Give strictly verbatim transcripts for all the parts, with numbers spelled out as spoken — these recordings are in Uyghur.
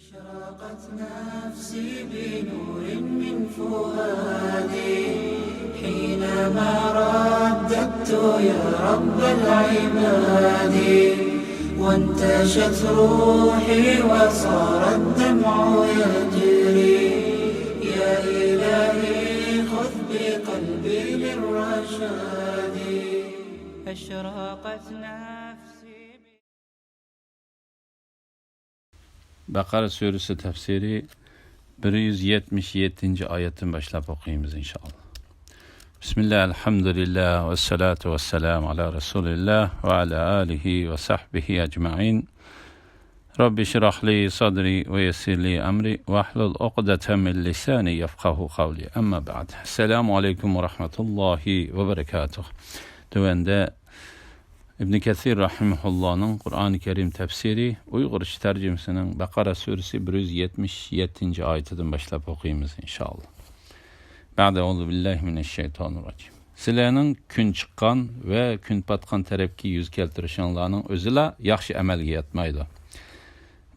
أشرقت نفسي بنور من فؤادي حينما رددت يا رب العباد، وانتشت روحي وصار الدمع يجري. يا إلهي خذ بقلبي للرشاد. أشرقت نفسي. بەقەرە سۈرىسى تەپسىرى بىر يۈز يەتمىش يەتتىنچى ئايەتتىن باشلاپ ئوقۇيمىز، ئىنشائاللا. بىسمىللا، ئەلھەمدۇلىللا، ۋەسسالاتۇ ۋەسسالامۇ ئالا رەسۇلىللا ۋە ئالا ئالىھى ۋە سەھبىھى ئەجمەئىن. رەببىشرەھلى سەدرى ۋە يەسسىرلى ئەمرى ۋەھلۇل ئۇقدەتەم مىن لىسانى يەفقەھۇ قەۋلى. ئەمما بەئد. ئەسسالامۇ ئەلەيكۇم ۋە رەھمەتۇللاھى ۋە بەرەكاتۇھ. تۆۋەندە ئىبن كەسىر رەھىمەھۇللانىڭ قۇرئانى كەرىم تەپسىرى ئۇيغۇرچە تەرجىمىسىنىڭ بەقەرە سۈرىسى بىر يۈز يەتمىش يەتتىنچى ئايىتىدىن باشلاپ ئوقۇيمىز، ئىنشائاللا. بەئدە، ئەئۇزۇ بىللاھى مىنەششەيتانىر راجىم. سىلەرنىڭ كۈن چىققان ۋە كۈن پاتقان تەرەپكە يۈز كەلتۈرۈشۈڭلارنىڭ ئۆزىلا ياخشى ئەمەلگە ياتمايدۇ.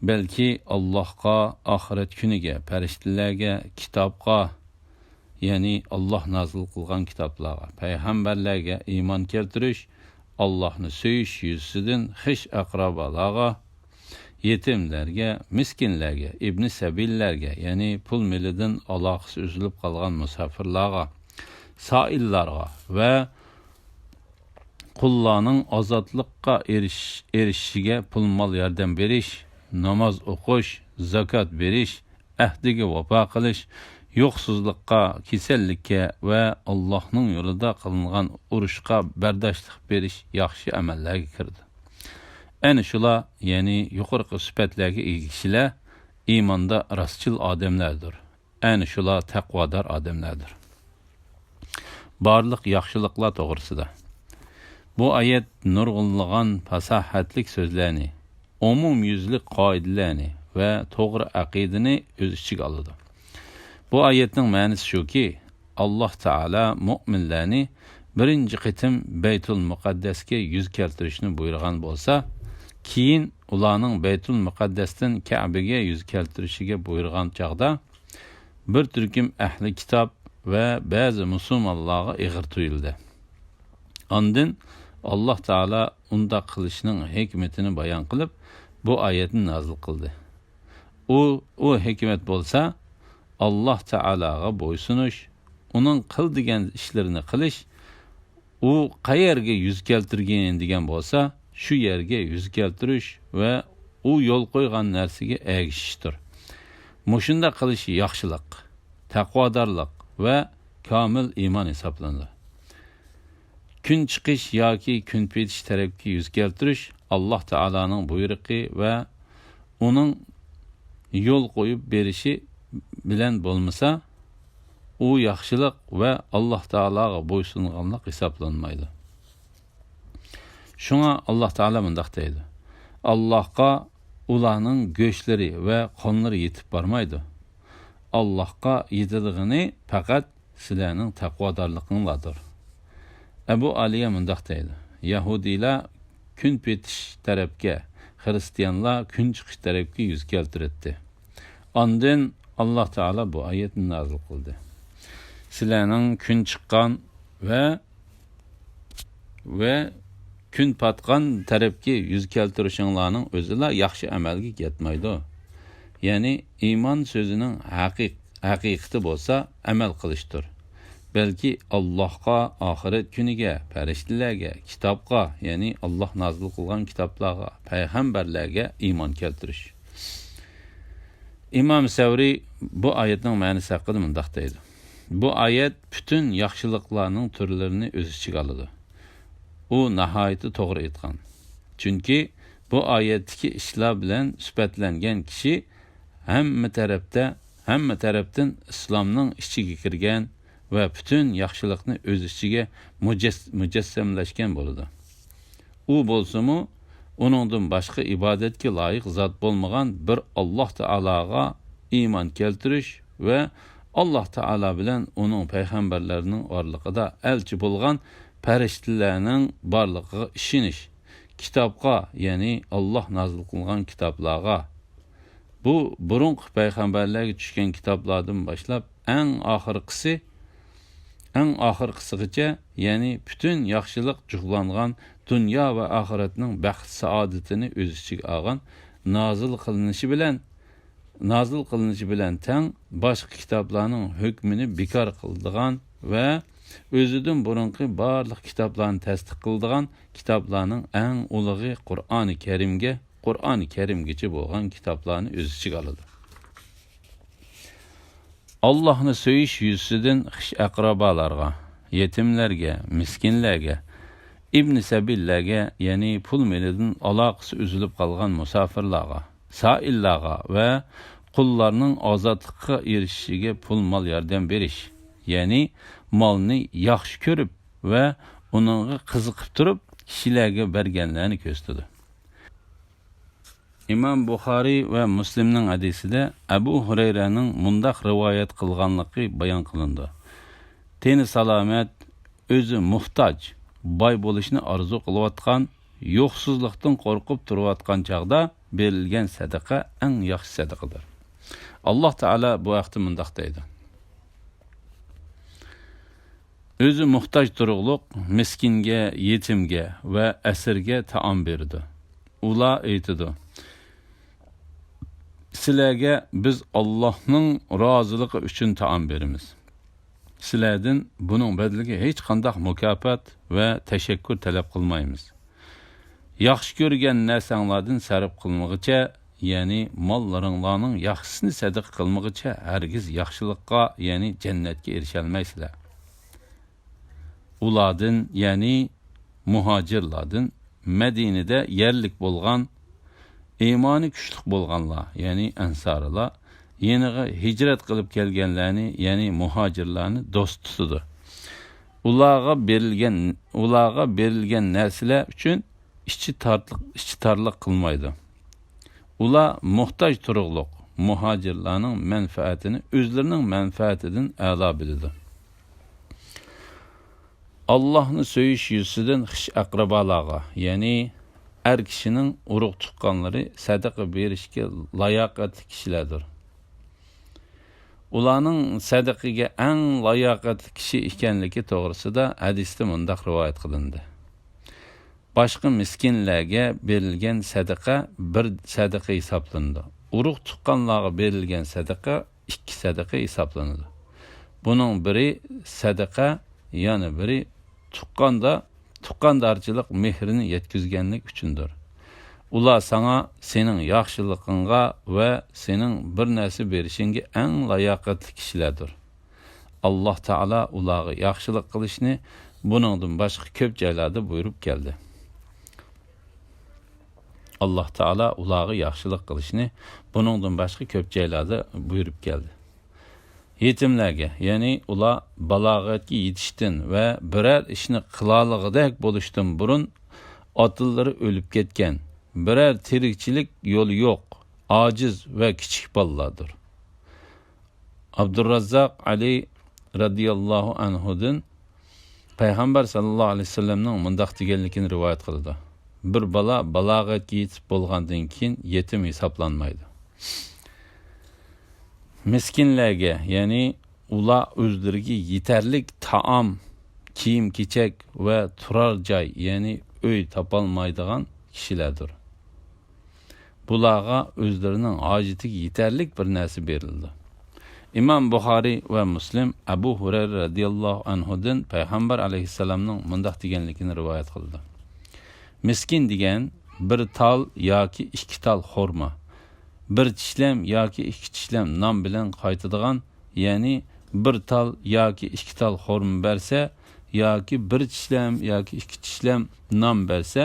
بەلكى ئاللاھقا، ئاخىرەت كۈنىگە، پەرىشتىلەرگە، كىتابقا، يەنى ئاللاھ نازىل قىلغان كىتابلارغا، پەيغەمبەرلەرگە ئىمان كەلتۈرۈش، ئاللاھنى سۆيۈش يۈزىسىدىن خىش ئەقرىبالارغا، يېتىملەرگە، مىسكىنلەرگە، ئىبنى سەبىللەرگە، يەنى پۇل مېلىدىن ئالاقىسى ئۈزۈلۈپ قالغان مۇساپىرلارغا، سائىللارغا ۋە قۇللارنىڭ ئازادلىققا ئېرىش-، ئېرىشىشىگە پۇل-مال ياردەم بېرىش، ناماز ئوقۇش، زاكات بېرىش، ئەھدىگە ۋاپا قىلىش، يوقسۇزلۇققا، كېسەللىككە ۋە ئاللاھنىڭ يولىدا قىلىنغان ئۇرۇشقا بەرداشلىق بېرىش ياخشى ئەمەللەرگە كىرىدۇ. ئەنە شۇلار، يەنى يۇقىرىقى سۈپەتلەرگە ئىگە كىشىلەر ئىماندا راستچىل ئادەملەردۇر. ئەنە شۇلار تەقۋادار ئادەملەردۇر. بارلىق ياخشىلىقلار توغرىسىدا. بۇ ئايەت نۇرغۇنلىغان پاساھەتلىك سۆزلەرنى، ئومۇميۈزلۈك قائىدىلەرنى ۋە توغرا ئەقىدىنى ئۆز ئىچىگە ئالىدۇ. بۇ ئايەتنىڭ مەنىسى شۇكى، ئاللاھ تائالا مۆمىنلەرنى بىرىنچى قېتىم بەيتۇل مۇقەددەسكە يۈز كەلتۈرۈشنى بۇيرۇغان بولسا، كېيىن ئۇلارنىڭ بەيتۇل مۇقەددەستىن كەبىگە يۈز كەلتۈرۈشىگە بۇيرۇغان چاغدا، بىر تۈركۈم ئەھلى كىتاب ۋە بەزى مۇسۇلمانلارغا ئېغىر تۇيۇلدى. ئاندىن ئاللاھ تائالا ئۇنداق قىلىشنىڭ ھېكمىتىنى بايان قىلىپ، بۇ ئايەتنى نازىل قىلدى. ئۇ، ئۇ ھېكمەت بولسا، ئاللاھ تائالاغا بويسۇنۇش، ئۇنىڭ قىل دېگەن ئىشلىرىنى قىلىش، ئۇ قەيەرگە يۈز كەلتۈرگىن دېگەن بولسا، شۇ يەرگە يۈز كەلتۈرۈش ۋە ئۇ يول قويغان نەرسىگە ئەگىشىشتۇر. مۇشۇنداق قىلىش ياخشىلىق، تەقۋادارلىق ۋە كامىل ئىمان ھېسابلىنىدۇ. كۈن چىقىش ياكى كۈن پېتىش تەرەپكە يۈز كەلتۈرۈش ئاللاھ تائالانىڭ بۇيرۇقى ۋە ئۇنىڭ يول قويۇپ بېرىشى بىلەن بولمىسا، ئۇ ياخشىلىق ۋە ئاللاھ تائالاغا بويسۇنغانلىق ھېسابلانمايدۇ. شۇڭا ئاللاھ تائالا مۇنداق دەيدۇ: «ئاللاھقا ئۇلارنىڭ گۆشلىرى ۋە قانلىرى يېتىپ بارمايدۇ. ئاللاھقا يېتىدىغىنى پەقەت سىلەرنىڭ تەقۋادارلىقىڭلاردۇر.» ئەبۇ ئالىيە مۇنداق دەيدۇ: «يەھۇدىيلار كۈن پېتىش تەرەپكە، خىرىستىيانلار كۈن چىقىش تەرەپكە يۈز كەلتۈرەتتى. ئاندىن ئاللاھ تائالا بۇ ئايەتنى نازىل قىلدى: سىلەرنىڭ كۈن چىققان ۋە، ۋە كۈن پاتقان تەرەپكە يۈز كەلتۈرۈشۈڭلارنىڭ ئۆزىلا ياخشى ئەمەلگە يەتمەيدۇ.» يەنى ئىمان سۆزىنىڭ ھەقىق-، ھەقىقىتى بولسا ئەمەل قىلىشتۇر. بەلكى ئاللاھقا، ئاخىرەت كۈنىگە، پەرىشتىلەرگە، كىتابقا، يەنى ئاللاھ نازىل قىلغان كىتابلارغا، پەيغەمبەرلەرگە ئىمان كەلتۈرۈش. ئىمام سەۋرى بۇ ئايەتنىڭ مەنىسى ھەققىدە مۇنداق دەيدۇ: بۇ ئايەت پۈتۈن ياخشىلىقلارنىڭ تۈرلىرىنى ئۆز ئىچىگە ئالىدۇ. ئۇ ناھايىتى توغرا ئېيتقان. چۈنكى بۇ ئايەتتىكى ئىشلار بىلەن سۈپەتلەنگەن كىشى ھەممە تەرەپتە، ھەممە تەرەپتىن ئىسلامنىڭ ئىچىگە كىرگەن ۋە پۈتۈن ياخشىلىقنى ئۆز ئىچىگە مۇجەس-، مۇجەسسەملەشكەن بولىدۇ. ئۇ بولسىمۇ، ئۇنىڭدىن باشقا ئىبادەتكە لايىق زات بولمىغان بىر ئاللاھ تائالاغا ئىمان كەلتۈرۈش ۋە ئاللاھ تائالا بىلەن ئۇنىڭ پەيغەمبەرلىرىنىڭ ئارىلىقىدا ئەلچى بولغان پەرىشتىلەرنىڭ بارلىقىغا ئىشىنىش، كىتابقا، يەنى ئاللاھ نازىل قىلغان كىتابلارغا، بۇ بۇرۇنقى پەيغەمبەرلەرگە چۈشكەن كىتابلاردىن باشلاپ ئەڭ ئاخىرقىسى، ئەڭ ئاخىرقىسىغىچە، يەنى پۈتۈن ياخشىلىق جۇغلانغان دۇنيا ۋە ئاخىرەتنىڭ بەخت-سائادىتىنى ئۆز ئىچىگە ئالغان نازىل قىلىنىشى بىلەن، نازىل قىلىنىشى بىلەن تەڭ باشقا كىتابلارنىڭ ھۆكمىنى بىكار قىلىدىغان ۋە ئۆزىدىن بۇرۇنقى بارلىق كىتابلارنى تەستىق قىلىدىغان كىتابلارنىڭ ئەڭ ئۇلۇغى قۇرئانى كەرىمگە، قۇرئانى كەرىمگىچە بولغان كىتابلارنى ئۆز ئىچىگە ئالىدۇ. ئاللاھنى سۆيۈش يۈزىسىدىن خىش ئەقرىبالارغا، يېتىملەرگە، مىسكىنلەرگە، ئىبنى سەبىللەرگە، يەنى پۇل مېلىدىن ئالاقىسى ئۈزۈلۈپ قالغان مۇساپىرلارغا، سائىللارغا ۋە قۇللارنىڭ ئازادلىققا ئېرىشىشىگە پۇل مال ياردەم بېرىش، يەنى مالنى ياخشى كۆرۈپ ۋە ئۇنىڭغا قىزىقىپ تۇرۇپ كىشىلەرگە بەرگەنلەرنى كۆرسىتىدۇ. ئىمام بۇخارىي ۋە مۇسلىمنىڭ ھەدىسىدە ئەبۇ ھۇرەيرەنىڭ مۇنداق رىۋايەت قىلغانلىقى بايان قىلىنىدۇ: تېنى سالامەت، ئۆزى موھتاج، باي بولۇشنى ئارزۇ قىلىۋاتقان، يوقسۇزلۇقتىن قورقۇپ تۇرۇۋاتقان چاغدا بېرىلگەن سەدىقە ئەڭ ياخشى سەدىقىدۇر. ئاللاھ تائالا بۇ ھەقتە مۇنداق دەيدۇ: ئۆزى موھتاج تۇرۇقلۇق مىسكىنگە، يېتىمگە ۋە ئەسىرگە تائام بېرىدۇ. ئۇلار ئېيتىدۇ: سىلەرگە بىز ئاللاھنىڭ رازىلىقى ئۈچۈن تائام بېرىمىز. سىلەردىن بۇنىڭ بەدىلىگە ھېچقانداق مۇكاپات ۋە تەشەككۈر تەلەپ قىلمايمىز. ياخشى كۆرگەن نەرسەڭلاردىن سەرپ قىلمىغۇچە، يەنى ماللىرىڭلارنىڭ ياخشىسىنى سەدىقە قىلمىغۇچە ھەرگىز ياخشىلىققا، يەنى جەننەتكە ئېرىشەلمەيسىلەر. ئۇلاردىن، يەنى مۇھاجىرلاردىن مەدىنىدە يەرلىك بولغان، ئىمانى كۈچلۈك بولغانلار، يەنى ئەنسارىلار، يېنىغا ھىجرەت قىلىپ كەلگەنلەرنى، يەنى مۇھاجىرلارنى دوست تۇتىدۇ. ئۇلارغا بېرىلگەن، ئۇلارغا بېرىلگەن نەرسىلەر ئۈچۈن ئىچى تارتلىق، ئىچى تارلىق قىلمايدۇ. ئۇلار موھتاج تۇرۇقلۇق مۇھاجىرلارنىڭ مەنپەئەتىنى ئۆزلىرىنىڭ مەنپەئەتىدىن ئەلا بىلىدۇ. ئاللاھنى سۆيۈش يۈزىسىدىن خىش ئەقرىبالارغا، يەنى ئەر كىشىنىڭ ئۇرۇق تۇغقانلىرى سەدىقە بېرىشكە لاياقەتلىك كىشىلەردۇر. ئۇلارنىڭ سەدىقىگە ئەڭ لاياقەتلىك كىشى ئىكەنلىكى توغرىسىدا ھەدىستە مۇنداق رىۋايەت قىلىندى: باشقا مىسكىنلەرگە بېرىلگەن سەدىقە بىر سەدىقە ھېسابلىنىدۇ. ئۇرۇق تۇغقانلارغا بېرىلگەن سەدىقە ئىككى سەدىقە ھېسابلىنىدۇ. بۇنىڭ بىرى سەدىقە، يەنە بىرى تۇغقاندا، تۇغقاندارچىلىق مېھرىنى يەتكۈزگەنلىك ئۈچۈندۇر. ئۇلار ساڭا سېنىڭ ياخشىلىقىڭغا ۋە سېنىڭ بىر نەرسە بېرىشىڭگە ئەڭ لاياقەتلىك كىشىلەردۇر. ئاللاھ تائالا ئۇلارغا ياخشىلىق قىلىشنى بۇنىڭدىن باشقا كۆپ جايلاردا بۇيرۇپ كەلدى. ئاللاھ تائالا ئۇلارغا ياخشىلىق قىلىشنى بۇنىڭدىن باشقا كۆپ جايلاردا بۇيرۇپ كەلدى. يېتىملەرگە، يەنى ئۇلار بالاغەتكە يېتىشتىن ۋە بىرەر ئىشنى قىلالىغۇدەك بولۇشتىن بۇرۇن ئاتىلىرى ئۆلۈپ كەتكەن، بىرەر تىرىكچىلىك يولى يوق، ئاجىز ۋە كىچىك بالىلاردۇر. ئابدۇرراززاق ئەلى رەزىياللاھۇ ئەنھۇدىن پەيغەمبەر سەللەللاھۇ ئەلەيھى ۋەسەللەمنىڭ مۇنداق دېگەنلىكىنى رىۋايەت قىلىدۇ: بىر بالا بالاغەتكە يېتىپ بولغاندىن كېيىن يېتىم ھېسابلانمايدۇ. مىسكىنلەرگە، يەنى ئۇلار ئۆزلىرىگە يېتەرلىك تائام، كىيىم-كېچەك ۋە تۇرار جاي، يەنى ئۆي تاپالمايدىغان كىشىلەردۇر. بۇلارغا ئۆزلىرىنىڭ ھاجىتىگە يېتەرلىك بىر نەرسە بېرىلىدۇ. ئىمام بۇخارىي ۋە مۇسلىم ئەبۇ ھۇرەيرە رەزىياللاھۇ ئەنھۇدىن پەيغەمبەر ئەلەيھىسسالامنىڭ مۇنداق دېگەنلىكىنى رىۋايەت قىلىدۇ: مىسكىن دېگەن بىر تال ياكى ئىككى تال خورما، بىر چىشلەم ياكى ئىككى چىشلەم نان بىلەن قايتىدىغان، يەنى بىر تال ياكى ئىككى تال خورما بەرسە، ياكى بىر چىشلەم ياكى ئىككى چىشلەم نان بەرسە،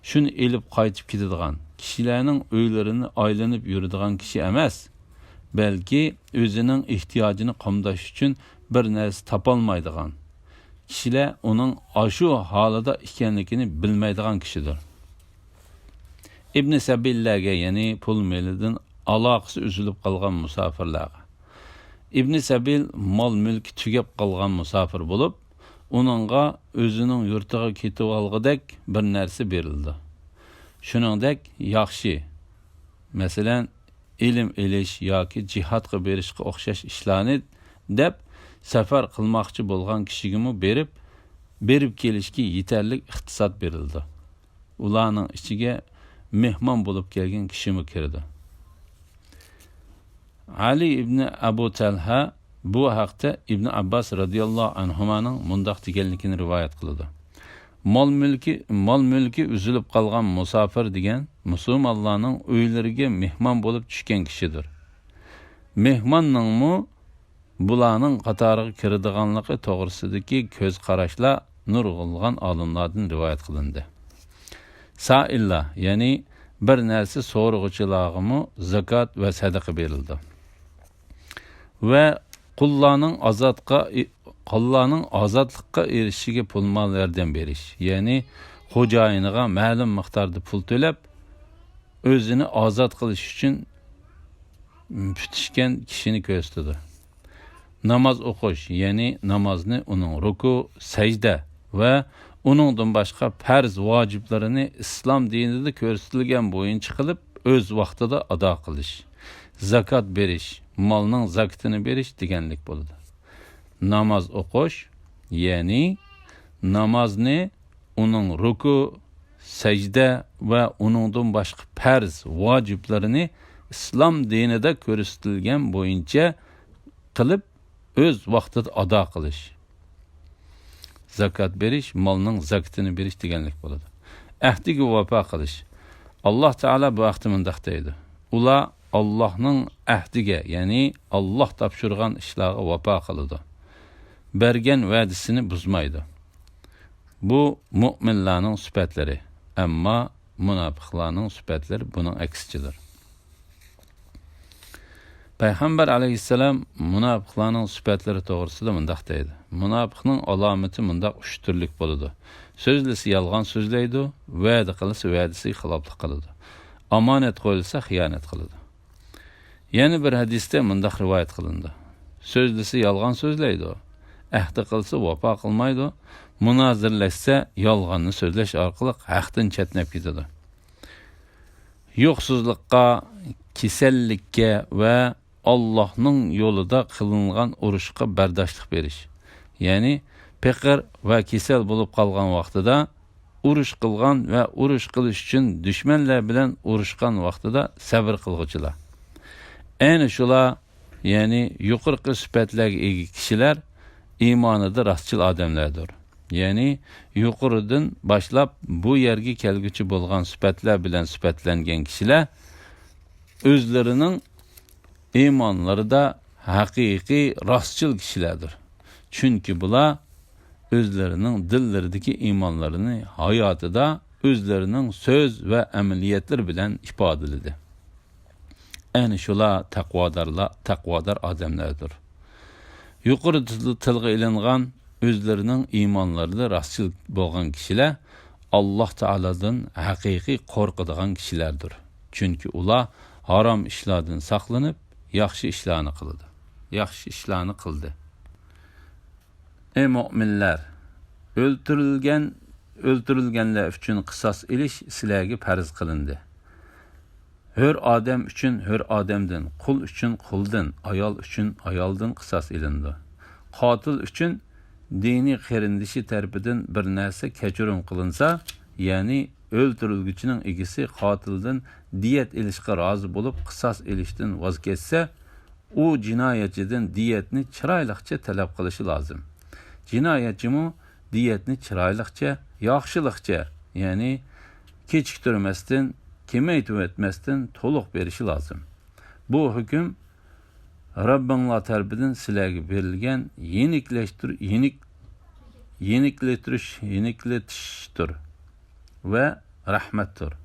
شۇنى ئېلىپ قايتىپ كېتىدىغان، كىشىلەرنىڭ ئۆيلىرىنى ئايلىنىپ يۈرىدىغان كىشى ئەمەس، بەلكى ئۆزىنىڭ ئېھتىياجىنى قامداش ئۈچۈن بىر نەرسە تاپالمايدىغان، كىشىلەر ئۇنىڭ ئاشۇ ھالىدا ئىكەنلىكىنى بىلمەيدىغان كىشىدۇر. ئىبنى سەبىللەرگە، يەنى پۇل مېلىدىن ئالاقىسى ئۈزۈلۈپ قالغان مۇساپىرلارغا. ئىبنى سەبىل مال مۈلكى تۈگەپ قالغان مۇساپىر بولۇپ، ئۇنىڭغا ئۆزىنىڭ يۇرتىغا كېتىۋالغۇدەك بىر نەرسە بېرىلىدۇ. شۇنىڭدەك ياخشى، مەسىلەن، ئىلىم ئېلىش ياكى جىھادقا بېرىشقا ئوخشاش ئىشلارنى دەپ، سەپەر قىلماقچى بولغان كىشىگىمۇ بېرىپ، بېرىپ كېلىشكە يېتەرلىك ئىقتىساد بېرىلىدۇ. ئۇلارنىڭ ئىچىگە مېھمان بولۇپ كەلگەن كىشىمۇ كىرىدۇ. ئەلى ئىبنى ئەبۇ تەلھە بۇ ھەقتە ئىبنى ئابباس رەزىياللاھۇ ئەنھۇمانىڭ مۇنداق دېگەنلىكىنى رىۋايەت قىلىدۇ: مال مۈلكى، مال مۈلكى ئۈزۈلۈپ قالغان مۇساپىر دېگەن مۇسۇلمانلارنىڭ ئۆيلىرىگە مېھمان بولۇپ چۈشكەن كىشىدۇر. مېھماننىڭمۇ بۇلارنىڭ قاتارىغا كىرىدىغانلىقى توغرىسىدىكى كۆز قاراشلار نۇرغۇنلىغان ئالىملاردىن رىۋايەت قىلىندى. سائىللار، يەنى بىر نەرسە سورىغۇچىلارغىمۇ زاكات ۋە سەدىقە بېرىلىدۇ. ۋە قۇللارنىڭ ئازادقا، قۇللارنىڭ ئازادلىققا ئېرىشىشىگە پۇل مال ياردەم بېرىش، يەنى خوجايىنىغا مەلۇم مىقداردا پۇل تۆلەپ، ئۆزىنى ئازاد قىلىش ئۈچۈن پۈتۈشكەن كىشىنى كۆرسىتىدۇ. ناماز ئوقۇش، يەنى نامازنى ئۇنىڭ رۇكۇ، سەجدە ۋە ئۇنىڭدىن باشقا پەرز ۋاجىپلىرىنى ئىسلام دىنىدا كۆرسىتىلگەن بويىچە قىلىپ، ئۆز ۋاقتىدا ئادا قىلىش. زاكات بېرىش، مالنىڭ زاكىتىنى بېرىش دېگەنلىك بولىدۇ. ناماز ئوقۇش، يەنى نامازنى ئۇنىڭ رۇكۇ، سەجدە ۋە ئۇنىڭدىن باشقا پەرز ۋاجىپلىرىنى ئىسلام دىنىدا كۆرسىتىلگەن بويىچە قىلىپ، ئۆز ۋاقتىدا ئادا قىلىش. زاكات بېرىش، مالنىڭ زاكىتىنى بېرىش دېگەنلىك بولىدۇ. ئەھدىگە ۋاپا قىلىش. ئاللاھ تائالا بۇ ھەقتە مۇنداق دەيدۇ: ئۇلار ئاللاھنىڭ ئەھدىگە، يەنى ئاللاھ تاپشۇرغان ئىشلارغا ۋاپا قىلىدۇ. بەرگەن ۋەدىسىنى بۇزمايدۇ. بۇ مۆمىنلەرنىڭ سۈپەتلىرى، ئەمما مۇناپىقلارنىڭ سۈپەتلىرى بۇنىڭ ئەكسىچىدۇر. پەيغەمبەر ئەلەيھىسسالام مۇناپىقلارنىڭ سۈپەتلىرى توغرىسىدا مۇنداق دەيدۇ: مۇناپىقنىڭ ئالامىتى مۇنداق ئۈچ تۈرلۈك بولىدۇ. سۆزلىسە يالغان سۆزلەيدۇ، ۋەدە قىلسا ۋەدىسىگە خىلاپلىق قىلىدۇ، ئامانەت قويۇلسا خىيانەت قىلىدۇ. يەنە بىر ھەدىستە مۇنداق رىۋايەت قىلىنىدۇ: سۆزلىسە يالغان سۆزلەيدۇ، ئەھدى قىلسا ۋاپا قىلمايدۇ، مۇنازىرىلەشسە يالغاننى سۆزلەش ئارقىلىق ھەقتىن چەتنەپ كېتىدۇ. يوقسۇزلۇققا، كېسەللىككە ۋە ئاللاھنىڭ يولىدا قىلىنغان ئۇرۇشقا بەرداشلىق بېرىش، يەنى پېقىر ۋە كېسەل بولۇپ قالغان ۋاقتىدا ئۇرۇش قىلغان ۋە ئۇرۇش قىلىش ئۈچۈن دۈشمەنلەر بىلەن ئۇرۇشقان ۋاقتىدا سەۋر قىلغۇچىلار. ئەنە شۇلار، يەنى يۇقىرىقى سۈپەتلەرگە ئىگە كىشىلەر ئىمانىدا راستچىل ئادەملەردۇر. يەنى يۇقىرىدىن باشلاپ بۇ يەرگە كەلگۈچى بولغان سۈپەتلەر بىلەن سۈپەتلەنگەن كىشىلەر ئۆزلىرىنىڭ ئىمانلىرىدا ھەقىقىي راستچىل كىشىلەردۇر. چۈنكى بۇلار ئۆزلىرىنىڭ دىللىرىدىكى ئىمانلىرىنى ھاياتىدا ئۆزلىرىنىڭ سۆز ۋە ئەمەلىيەتلىرى بىلەن ئىپادىلىدى. ئەنە شۇلار تەقۋادارلار، تەقۋادار ئادەملەردۇر. يۇقىرىدا تىل-، تىلغا ئېلىنغان ئۆزلىرىنىڭ ئىمانلىرىدا راستچىل بولغان كىشىلەر ئاللاھ تائالادىن ھەقىقىي قورقىدىغان كىشىلەردۇر. چۈنكى ئۇلار ھارام ئىشلاردىن ساقلىنىپ، ياخشى ئىشلارنى قىلىدۇ. ياخشى ئىشلارنى قىلدى. ئەي مۆمىنلەر! ئۆلتۈرۈلگەن، ئۆلتۈرۈلگەنلەر ئۈچۈن قىساس ئېلىش سىلەرگە پەرز قىلىندى. ھۆر ئادەم ئۈچۈن ھۆر ئادەمدىن، قۇل ئۈچۈن قۇلدىن، ئايال ئۈچۈن ئايالدىن قىساس ئېلىنىدۇ. قاتىل ئۈچۈن دىنىي قېرىندىشى تەرىپىدىن بىر نەرسە كەچۈرۈم قىلىنسا، يەنى ئۆلتۈرۈلگۈچىنىڭ ئىگىسى قاتىلدىن دىيەت ئېلىشقا رازى بولۇپ، قىساس ئېلىشتىن ۋاز كەچسە، ئۇ جىنايەتچىدىن دىيەتنى چىرايلىقچە تەلەپ قىلىشى لازىم. جىنايەتچىمۇ دىيەتنى چىرايلىقچە، ياخشىلىقچە، يەنى كېچىكتۈرمەستىن، كېمەيتىۋەتمەستىن تولۇق بېرىشى لازىم. بۇ ھۆكۈم رەببىڭلار تەرىپىدىن سىلەرگە بېرىلگەن يېنىكلەشتۈر-، يېنىك-، يېنىكلەتتۈرۈش، يېنىكلىتىشتۇر ۋە رەھمەتتۇر.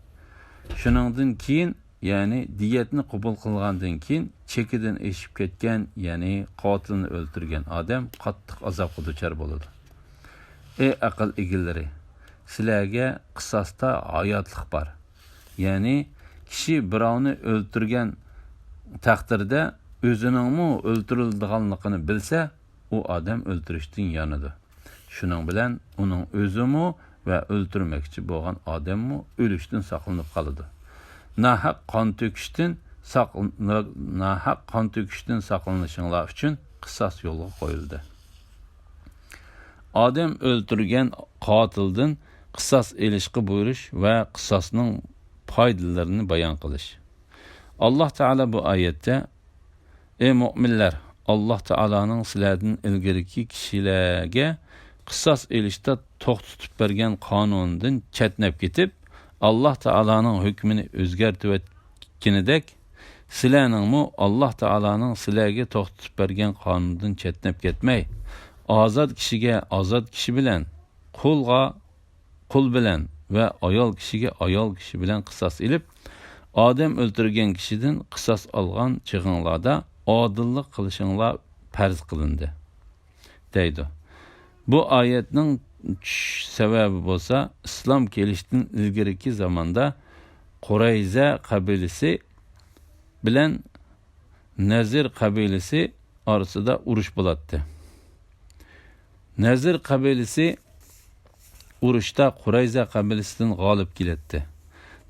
شۇنىڭدىن كېيىن، يەنى دىيەتنى قوبۇل قىلغاندىن كېيىن، چېكىدىن ئېشىپ كەتكەن، يەنى قاتىلنى ئۆلتۈرگەن ئادەم قاتتىق ئازابقا دۇچار بولىدۇ. ئەي ئەقىل ئىگىلىرى، سىلەرگە قىساستا ھاياتلىق بار. يەنى كىشى بىراۋنى ئۆلتۈرگەن تەقدىردە ئۆزىنىڭمۇ ئۆلتۈرۈلىدىغانلىقىنى بىلسە، ئۇ ئادەم ئۆلتۈرۈشتىن يانىدۇ. شۇنىڭ بىلەن ئۇنىڭ ئۆزىمۇ ۋە ئۆلتۈرمەكچى بولغان ئادەممۇ ئۆلۈشتىن ساقلىنىپ قالىدۇ. ناھەق قان تۆكۈشتىن ساقل-، ناھەق قان تۆكۈشتىن ساقلىنىشىڭلار ئۈچۈن قىساس يولغا قويۇلدى. ئادەم ئۆلتۈرگەن قاتىلدىن قىساس ئېلىشقا بۇيرۇش ۋە قىساسنىڭ پايدىلىرىنى بايان قىلىش. ئاللاھ تائالا بۇ ئايەتتە، ئەي مۆمىنلەر، ئاللاھ تائالانىڭ سىلەردىن ئىلگىرىكى كىشىلەرگە قىساس ئېلىشتا توختىتىپ بەرگەن قانۇنىدىن چەتنەپ كېتىپ، ئاللاھ تائالانىڭ ھۆكمىنى ئۆزگەرتىۋەتكىنىدەك، سىلەرنىڭمۇ ئاللاھ تائالانىڭ سىلەرگە توختىتىپ بەرگەن قانۇنىدىن چەتنەپ كەتمەي، ئازاد كىشىگە ئازاد كىشى بىلەن، قۇلغا قۇل بىلەن ۋە ئايال كىشىگە ئايال كىشى بىلەن قىساس ئېلىپ، ئادەم ئۆلتۈرگەن كىشىدىن قىساس ئالغان چېغىڭلاردا ئادىللىق قىلىشىڭلار پەرز قىلىندى، دەيدۇ. بۇ ئايەتنىڭ چۈشۈش سەۋەبى بولسا، ئىسلام كېلىشتىن ئىلگىرىكى زاماندا قۇرەيزە قەبىلىسى بىلەن نەزىر قەبىلىسى ئارىسىدا ئۇرۇش بولاتتى. نەزىر قەبىلىسى ئۇرۇشتا قۇرەيزە قەبىلىسىدىن غالىب كېلەتتى.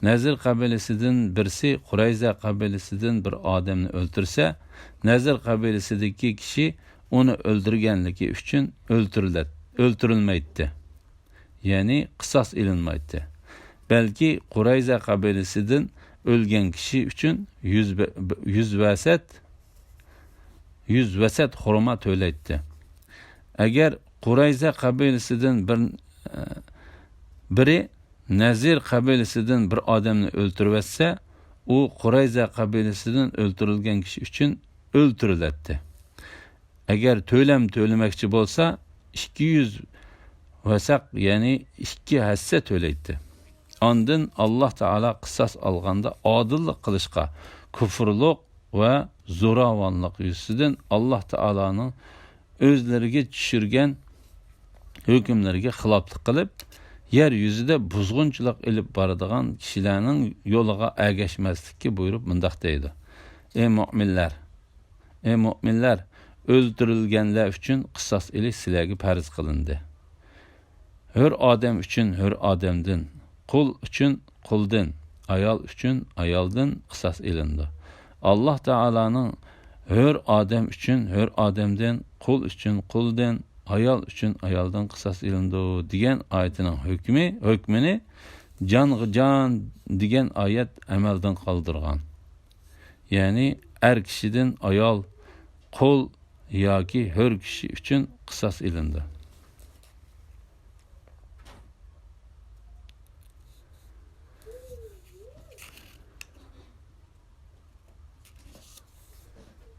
نەزىر قەبىلىسىدىن بىرسى قۇرەيزە قەبىلىسىدىن بىر ئادەمنى ئۆلتۈرسە، نەزىر قەبىلىسىدىكى كىشى ئۇنى ئۆلتۈرگەنلىكى ئۈچۈن ئۆلتۈرۈلەت-، ئۆلتۈرۈلمەيتتى. يەنى قىساس ئېلىنمايتتى. بەلكى قۇرەيزە قەبىلىسىدىن ئۆلگەن كىشى ئۈچۈن يۈز بە-، يۈز ۋەسەت، يۈز ۋەسەت خورما تۆلەيتتى. ئەگەر قۇرەيزە قەبىلىسىدىن بىر، بىرى نەزىر قەبىلىسىدىن بىر ئادەمنى ئۆلتۈرۈۋەتسە، ئۇ قۇرەيزە قەبىلىسىدىن ئۆلتۈرۈلگەن كىشى ئۈچۈن ئۆلتۈرۈلەتتى. ئەگەر تۆلەم تۆلىمەكچى بولسا، ئىككى يۈز ۋەسەق، يەنى ئىككى ھەسسە تۆلەيتتى. ئاندىن ئاللاھ تائالا قىساس ئالغاندا ئادىللىق قىلىشقا، كۇفرلۇق ۋە زوراۋانلىق يۈزىسىدىن ئاللاھ تائالانىڭ ئۆزلىرىگە چۈشۈرگەن ھۆكۈملىرىگە خىلاپلىق قىلىپ، يەر يۈزىدە بۇزغۇنچىلىق ئېلىپ بارىدىغان كىشىلەرنىڭ يولىغا ئەگەشمەسلىككە بۇيرۇپ مۇنداق دەيدۇ: ئەي مۆمىنلەر! ئەي مۆمىنلەر! ئۆلتۈرۈلگەنلەر ئۈچۈن قىساس ئېلىش سىلەرگە پەرز قىلىندى. ھۆر ئادەم ئۈچۈن ھۆر ئادەمدىن، قۇل ئۈچۈن قۇلدىن، ئايال ئۈچۈن ئايالدىن قىساس ئېلىنىدۇ. ئاللاھ تائالانىڭ ھۆر ئادەم ئۈچۈن ھۆر ئادەمدىن، قۇل ئۈچۈن قۇلدىن، ئايال ئۈچۈن ئايالدىن قىساس ئېلىنىدۇ دېگەن ئايىتىنىڭ ھۆكمى، ھۆكمىنى جانغا جان دېگەن ئايەت ئەمەلدىن قالدۇرغان. يەنى ئەر كىشىدىن ئايال، قۇل ياكى ھۆر كىشى ئۈچۈن قىساس ئېلىنىدۇ.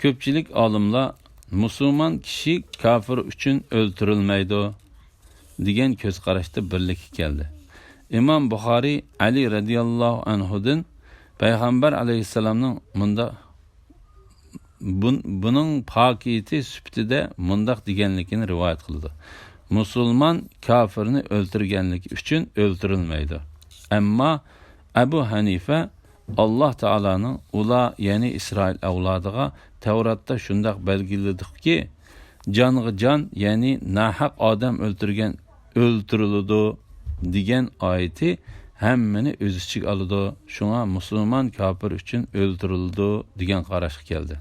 كۆپچىلىك ئالىملار مۇسۇلمان كىشى كاپىر ئۈچۈن ئۆلتۈرۈلمەيدۇ دېگەن كۆز قاراشتا بىرلىككە كەلدى. ئىمام بۇخارىي ئەلى رەزىياللاھۇ ئەنھۇدىن پەيغەمبەر ئەلەيھىسسالامنىڭ مۇنداق، بۇن-، بۇنىڭ پاكىتى سۈپىتىدە مۇنداق دېگەنلىكىنى رىۋايەت قىلىدۇ: مۇسۇلمان كاپىرنى ئۆلتۈرگەنلىكى ئۈچۈن ئۆلتۈرۈلمەيدۇ. ئەمما ئەبۇ ھەنىفە ئاللاھ تائالانىڭ ئۇلار، يەنى ئىسرائىل ئەۋلادىغا تەۋراتتا شۇنداق بەلگىلىدۇقكى، جانغا جان، يەنى ناھەق ئادەم ئۆلتۈرگەن ئۆلتۈرۈلىدۇ دېگەن ئايىتى ھەممىنى ئۆز ئىچىگە ئالىدۇ. شۇڭا مۇسۇلمان كاپىر ئۈچۈن ئۆلتۈرۈلىدۇ دېگەن قاراشقا كەلدى.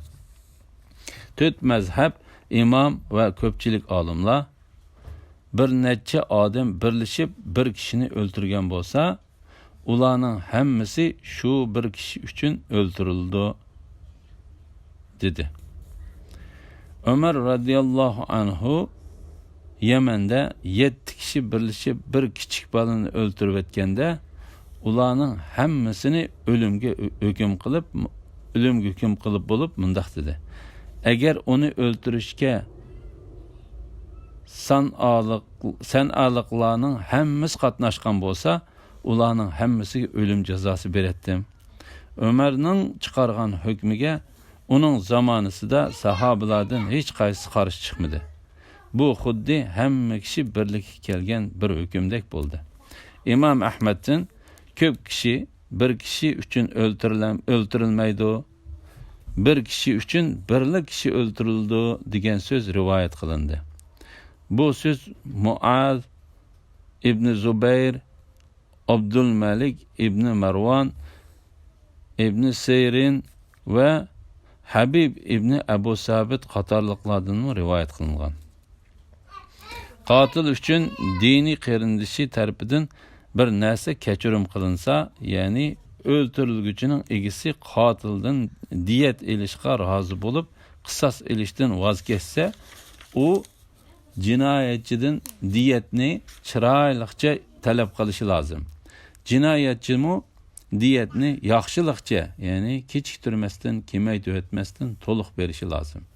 تۆت مەزھەپ ئىمام ۋە كۆپچىلىك ئالىملار بىر نەچچە ئادەم بىرلىشىپ بىر كىشىنى ئۆلتۈرگەن بولسا، ئۇلارنىڭ ھەممىسى شۇ بىر كىشى ئۈچۈن ئۆلتۈرۈلىدۇ، دېدى. ئۆمەر رەزىياللاھۇ ئەنھۇ يەمەندە يەتتە كىشى بىرلىشىپ بىر كىچىك بالىنى ئۆلتۈرۈۋەتكەندە، ئۇلارنىڭ ھەممىسىنى ئۆلۈمگە ھۆ-، ھۆكۈم قىلىپ، ئۆلۈمگە ھۆكۈم قىلىپ بولۇپ مۇنداق دېدى: ئەگەر ئۇنى ئۆلتۈرۈشكە سانئالىق-، سەنئالىقلارنىڭ ھەممىسى قاتناشقان بولسا، ئۇلارنىڭ ھەممىسىگە ئۆلۈم جازاسى بېرەتتىم. ئۆمەرنىڭ چىقارغان ھۆكمىگە ئۇنىڭ زامانىسىدا ساھابىلاردىن ھېچقايسىسى قارشى چىقمىدى. بۇ خۇددى ھەممە كىشى بىرلىككە كەلگەن بىر ھۆكۈمدەك بولدى. ئىمام ئەھمەدتىن كۆپ كىشى بىر كىشى ئۈچۈن ئۆلتۈرۈلەم-، ئۆلتۈرۈلمەيدۇ، بىر كىشى ئۈچۈن بىرلا كىشى ئۆلتۈرۈلىدۇ دېگەن سۆز رىۋايەت قىلىندى. بۇ سۆز مۇئاز ئىبنى زۇبەير، ئابدۇلمەلىك ئىبنى مەرۋان، ئىبنى سىرىن، ۋە ھەبىب ئىبنى ئەبۇ سابىت قاتارلىقلاردىنمۇ رىۋايەت قىلىنغان. قاتىل ئۈچۈن دىنىي قېرىندىشى تەرىپىدىن بىر نەرسە كەچۈرۈم قىلىنسا، يەنى ئۆلتۈرۈلگۈچىنىڭ ئىگىسى قاتىلدىن دىيەت ئېلىشقا رازى بولۇپ، قىساس ئېلىشتىن ۋاز كەچسە، ئۇ جىنايەتچىدىن دىيەتنى چىرايلىقچە تەلەپ قىلىشى لازىم. جىنايەتچىمۇ دىيەتنى ياخشىلىقچە، يەنى كېچىكتۈرمەستىن، كېمەيتىۋەتمەستىن تولۇق بېرىشى لازىم.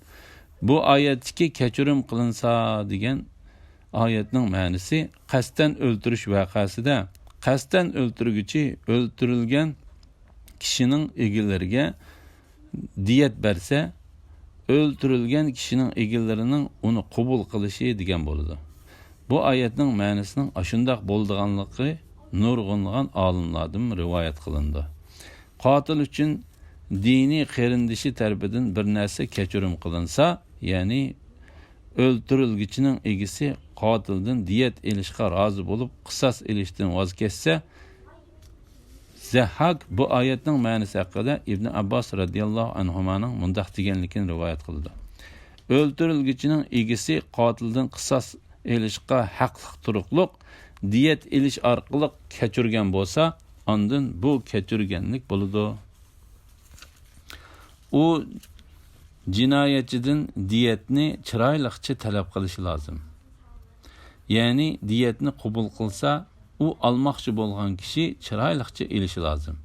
بۇ ئايەتتىكى «كەچۈرۈم قىلىنسا» دېگەن ئايەتنىڭ مەنىسى، قەستەن ئۆلتۈرۈش ۋەقەسىدە قەستەن ئۆلتۈرگۈچى ئۆلتۈرۈلگەن كىشىنىڭ ئىگىلىرىگە دىيەت بەرسە، ئۆلتۈرۈلگەن كىشىنىڭ ئىگىلىرىنىڭ ئۇنى قوبۇل قىلىشى دېگەن بولىدۇ. بۇ ئايەتنىڭ مەنىسىنىڭ ئاشۇنداق بولىدىغانلىقى نۇرغۇنلىغان ئالىملاردىن رىۋايەت قىلىنىدۇ. قاتىل ئۈچۈن دىنىي قېرىندىشى تەرىپىدىن بىر نەرسە كەچۈرۈم قىلىنسا، يەنى ئۆلتۈرۈلگۈچىنىڭ ئىگىسى قاتىلدىن دىيەت ئېلىشقا رازى بولۇپ، قىساس ئېلىشتىن ۋاز كەچسە، زەھھاك بۇ ئايەتنىڭ مەنىسى ھەققىدە ئىبن ئابباس رەزىياللاھۇ ئەنھۇمانىڭ مۇنداق دېگەنلىكىنى رىۋايەت قىلىدۇ: «ئۆلتۈرۈلگۈچىنىڭ ئىگىسى قاتىلدىن قىساس ئېلىشقا ھەقلىق تۇرۇقلۇق دىيەت ئېلىش ئارقىلىق كەچۈرگەن بولسا، ئاندىن بۇ كەچۈرگەنلىك بولىدۇ.» ئۇ جىنايەتچىدىن دىيەتنى چىرايلىقچە تەلەپ قىلىشى لازىم. يەنى دىيەتنى قوبۇل قىلسا، ئۇ ئالماقچى بولغان كىشى چىرايلىقچە ئېلىشى لازىم.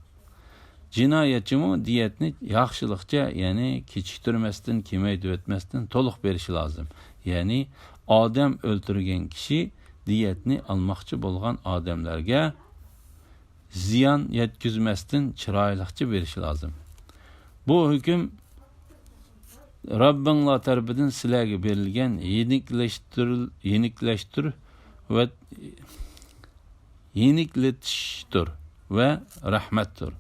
جىنايەتچىمۇ دىيەتنى ياخشىلىقچە، يەنى كېچىكتۈرمەستىن، كېمەيتىۋەتمەستىن تولۇق بېرىشى لازىم. يەنى ئادەم ئۆلتۈرگەن كىشى دىيەتنى ئالماقچى بولغان ئادەملەرگە زىيان يەتكۈزمەستىن چىرايلىقچە بېرىشى لازىم. بۇ ھۆكۈم رەببىڭلار تەرىپىدىن سىلەرگە بېرىلگەن يېنىكلەشتۈر-، يېنىكلەشتۈر ۋە يېنىكلىتىشتۇر ۋە رەھمەتتۇر.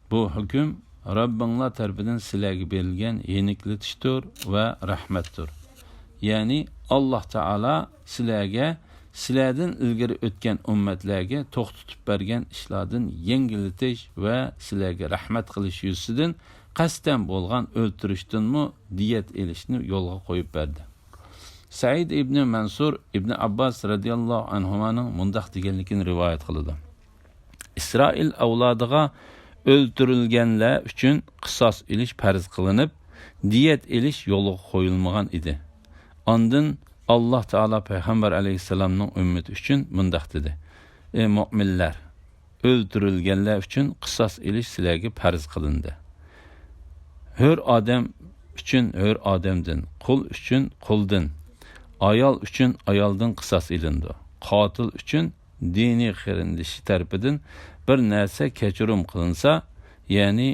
بۇ ھۆكۈم رەببىڭلار تەرىپىدىن سىلەرگە بېرىلگەن يېنىكلىتىشتۇر ۋە رەھمەتتۇر. يەنى ئاللاھ تائالا سىلەرگە سىلەردىن ئىلگىرى ئۆتكەن ئۈممەتلەرگە توختىتىپ بەرگەن ئىشلاردىن يەڭگىللىتىش ۋە سىلەرگە رەھمەت قىلىش يۈزىسىدىن قەستەن بولغان ئۆلتۈرۈشتىنمۇ دىيەت ئېلىشنى يولغا قويۇپ بەردى. سەئىد ئىبنى مەنسۇر ئىبنى ئابباس رەزىياللاھۇ ئەنھۇمانىڭ مۇنداق دېگەنلىكىنى رىۋايەت قىلىدۇ: ئىسرائىل ئەۋلادىغا ئۆلتۈرۈلگەنلەر ئۈچۈن قىساس ئېلىش پەرز قىلىنىپ، دىيەت ئېلىش يولغا قويۇلمىغان ئىدى. ئاندىن ئاللاھ تائالا پەيغەمبەر ئەلەيھىسسالامنىڭ ئۈممىتى ئۈچۈن مۇنداق دېدى: «ئەي مۆمىنلەر! ئۆلتۈرۈلگەنلەر ئۈچۈن قىساس ئېلىش سىلەرگە پەرز قىلىندى. ھۆر ئادەم ئۈچۈن ھۆر ئادەمدىن، قۇل ئۈچۈن قۇلدىن، ئايال ئۈچۈن ئايالدىن قىساس ئېلىنىدۇ. قاتىل ئۈچۈن دىنىي قېرىندىشى تەرىپىدىن بىر نەرسە كەچۈرۈم قىلىنسا، يەنى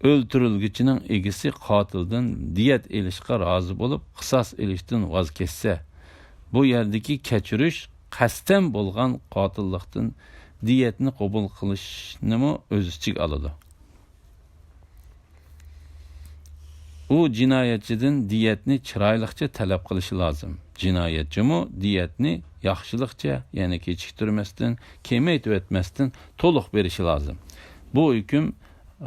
ئۆلتۈرۈلگۈچىنىڭ ئىگىسى قاتىلدىن دىيەت ئېلىشقا رازى بولۇپ، قىساس ئېلىشتىن ۋاز كەچسە، بۇ يەردىكى كەچۈرۈش قەستەن بولغان قاتىللىقتىن دىيەتنى قوبۇل قىلىشنىمۇ ئۆز ئىچىگە ئالىدۇ. ئۇ جىنايەتچىدىن دىيەتنى چىرايلىقچە تەلەپ قىلىشى لازىم. جىنايەتچىمۇ دىيەتنى ياخشىلىقچە، يەنى كېچىكتۈرمەستىن، كېمەيتىۋەتمەستىن تولۇق بېرىشى لازىم. بۇ ھۆكۈم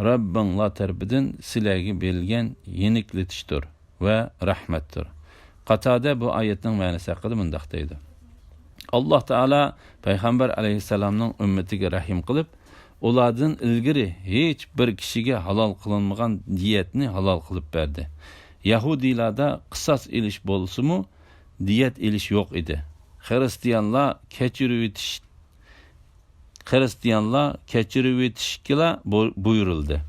رەببىڭلار تەرىپىدىن سىلەرگە بېرىلگەن يېنىكلىتىشتۇر ۋە رەھمەتتۇر. قاتادە بۇ ئايەتنىڭ مەنىسى ھەققىدە مۇنداق دەيدۇ: ئاللاھ تائالا پەيغەمبەر ئەلەيھىسسالامنىڭ ئۈممىتىگە رەھىم قىلىپ، ئۇلاردىن ئىلگىرى ھېچ بىر كىشىگە ھالال قىلىنمىغان دىيەتنى ھالال قىلىپ بەردى. يەھۇدىيلاردا قىساس ئېلىش بولسىمۇ، دىيەت ئېلىش يوق ئىدى. خىرىستىيانلار كەچۈرۈۋېتىش، خىرىستىيانلار كەچۈرۈۋېتىشكىلا بۇ-، بۇيرۇلدى.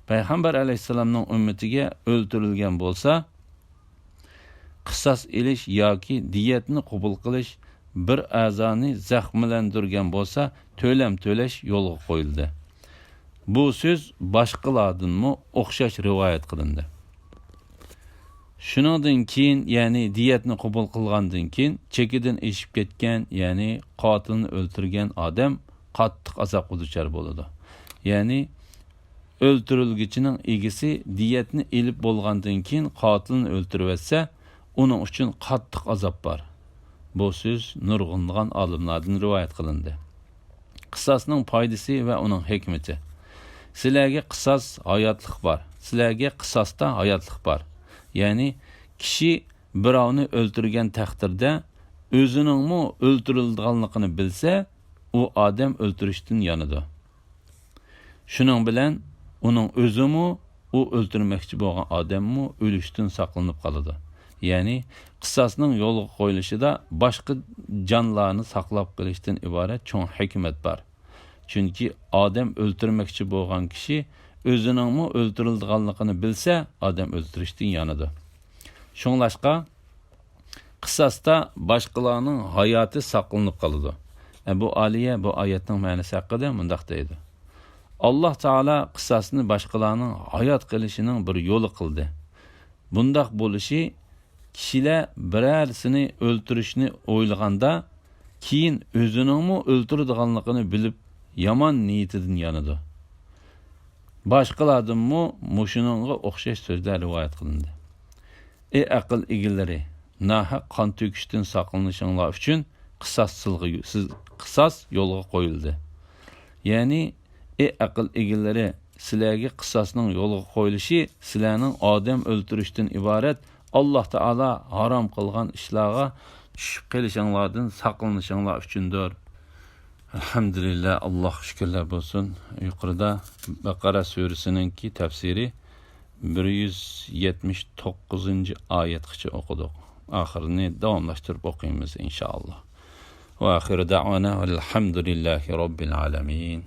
پەيغەمبەر ئەلەيھىسسالامنىڭ ئۈممىتىگە ئۆلتۈرۈلگەن بولسا، قىساس ئېلىش ياكى دىيەتنى قوبۇل قىلىش، بىر ئەزانى زەخىملەندۈرگەن بولسا، تۆلەم تۆلەش يولغا قويۇلدى. بۇ سۆز باشقىلاردىنمۇ ئوخشاش رىۋايەت قىلىندى. شۇنىڭدىن كېيىن، يەنى دىيەتنى قوبۇل قىلغاندىن كېيىن، چېكىدىن ئېشىپ كەتكەن، يەنى قاتىلنى ئۆلتۈرگەن ئادەم قاتتىق ئازابقا دۇچار بولىدۇ. يەنى ئۆلتۈرۈلگۈچىنىڭ ئىگىسى دىيەتنى ئېلىپ بولغاندىن كېيىن قاتىلنى ئۆلتۈرۈۋەتسە، ئۇنىڭ ئۈچۈن قاتتىق ئازاب بار. بۇ سۆز نۇرغۇنلىغان ئالىملاردىن رىۋايەت قىلىندى. قىساسنىڭ پايدىسى ۋە ئۇنىڭ ھېكمىتى. سىلەرگە قىساس ھاياتلىق بار. سىلەرگە قىساستا ھاياتلىق بار. يەنى كىشى بىراۋنى ئۆلتۈرگەن تەقدىردە ئۆزىنىڭمۇ ئۆلتۈرۈلىدىغانلىقىنى بىلسە، ئۇ ئادەم ئۆلتۈرۈشتىن يانىدۇ. شۇنىڭ بىلەن ئۇنىڭ ئۆزىمۇ، ئۇ ئۆلتۈرمەكچى بولغان ئادەممۇ ئۆلۈشتىن ساقلىنىپ قالىدۇ. يەنى قىساسنىڭ يولغا قويۇلۇشىدا باشقا جانلارنى ساقلاپ قېلىشتىن ئىبارەت چوڭ ھېكمەت بار. چۈنكى ئادەم ئۆلتۈرمەكچى بولغان كىشى ئۆزىنىڭمۇ ئۆلتۈرۈلىدىغانلىقىنى بىلسە، ئادەم ئۆلتۈرۈشتىن يانىدۇ. شۇڭلاشقا، قىساستا باشقىلارنىڭ ھاياتى ساقلىنىپ قالىدۇ. ئەبۇ ئالىيە بۇ ئايەتنىڭ مەنىسى ھەققىدە مۇنداق دەيدۇ: ئاللاھ تائالا قىساسنى باشقىلارنىڭ ھايات قېلىشىنىڭ بىر يولى قىلدى. بۇنداق بولۇشى، كىشىلەر بىرەرسىنى ئۆلتۈرۈشنى ئويلىغاندا، كېيىن ئۆزىنىڭمۇ ئۆلتۈرىدىغانلىقىنى بىلىپ، يامان نىيىتىدىن يانىدۇ. باشقىلاردىنمۇ مۇشۇنىڭغا ئوخشاش سۆزلەر رىۋايەت قىلىندى. ئەي ئەقىل ئىگىلىرى، ناھەق قان تۆكۈشتىن ساقلىنىشىڭلار ئۈچۈن قىساس سىلغا، سىز، قىساس يولغا قويۇلدى. يەنى، ئەي ئەقىل ئىگىلىرى، سىلەرگە قىساسنىڭ يولغا قويۇلۇشى سىلەرنىڭ ئادەم ئۆلتۈرۈشتىن ئىبارەت ئاللاھ تائالا ھارام قىلغان ئىشلارغا چۈشۈپ قېلىشىڭلاردىن ساقلىنىشىڭلار ئۈچۈندۇر. ئەلھەمدۇلىللاھ، ئاللاھقا شۈكۈرلەر بولسۇن. يۇقىرىدا بەقەرە سۈرىسىنىڭكى تەپسىرى بىر يۈز يەتمىش توققۇزىنچى ئايەتكىچە ئوقۇدۇق. ئاخىرىنى داۋاملاشتۇرۇپ ئوقۇيمىز، ئىنشائاللاھ. ۋە ئاخىرۇ دەئۋانا ئەلھەمدۇلىللاھى رەببىل ئالەمىن.